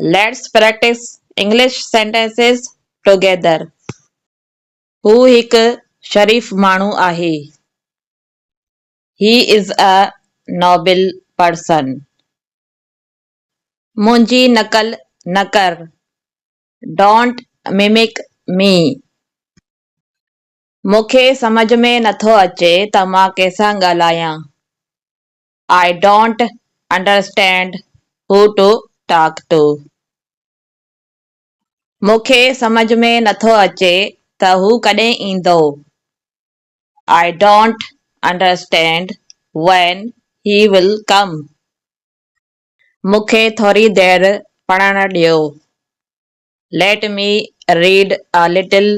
Let's practice English sentences together. هو هڪ شريف ماڻهو آهي. He is a noble person. منهنجي نقل نه ڪر. Don't mimic me. مون کي سمجهه ۾ نٿو اچي ته مان ڪنهن سان ڳالهايان. I don't understand who to talk to. مون کي سمجهه ۾ نٿو اچي ته هو ڪڏهن ايندو. I don't understand when he will come. مون کي ٿوري دير پڙهڻ ڏيو. Let me read a little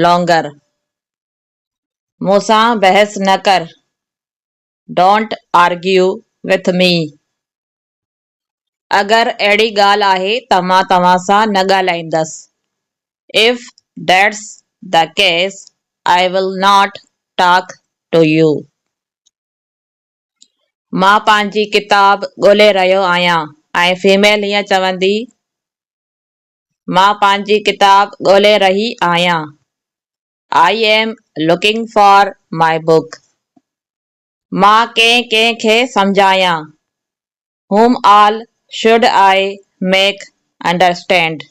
longer. مون سان بحث نه ڪر. Don't argue with me. اگر اهڙي ڳالهه آهي ته مان توهان سان نه ڳالهائيندس. If that's the case, I will not talk to you. مان پنهنجي ڪتاب ڳولي رهيو آهيان ۽ فيميل هيئن چوندي، مان پنهنجي ڪتاب ڳولي رهي آهيان. I am looking for my book. مان ڪنهن ڪنهن کي سمجهايان؟ Whom all should I make understand?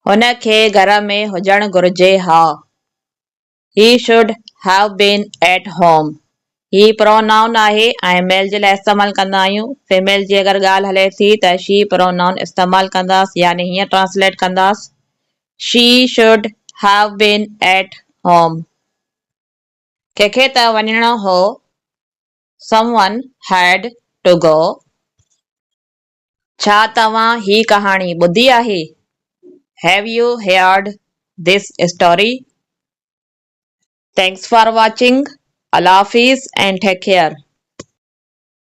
هن کي گهر ۾ هجڻ گهرجي ها. He should have been at home. He pronoun آهي ۽ ميل جي لاء استعمال ڪندا آهيون. فيميل جي اگر ڳالهه هلي ٿي ته شي پرونائون استعمال ڪنداس يعني هيئن translate ڪنداس She should have been at home. ڪنهن کي ته وڃڻو هو. Someone had to go. ڇا توهان هي ڪهاڻي ٻڌي آهي؟ Have you heard this story? Thanks for watching. Allah Hafiz and take care.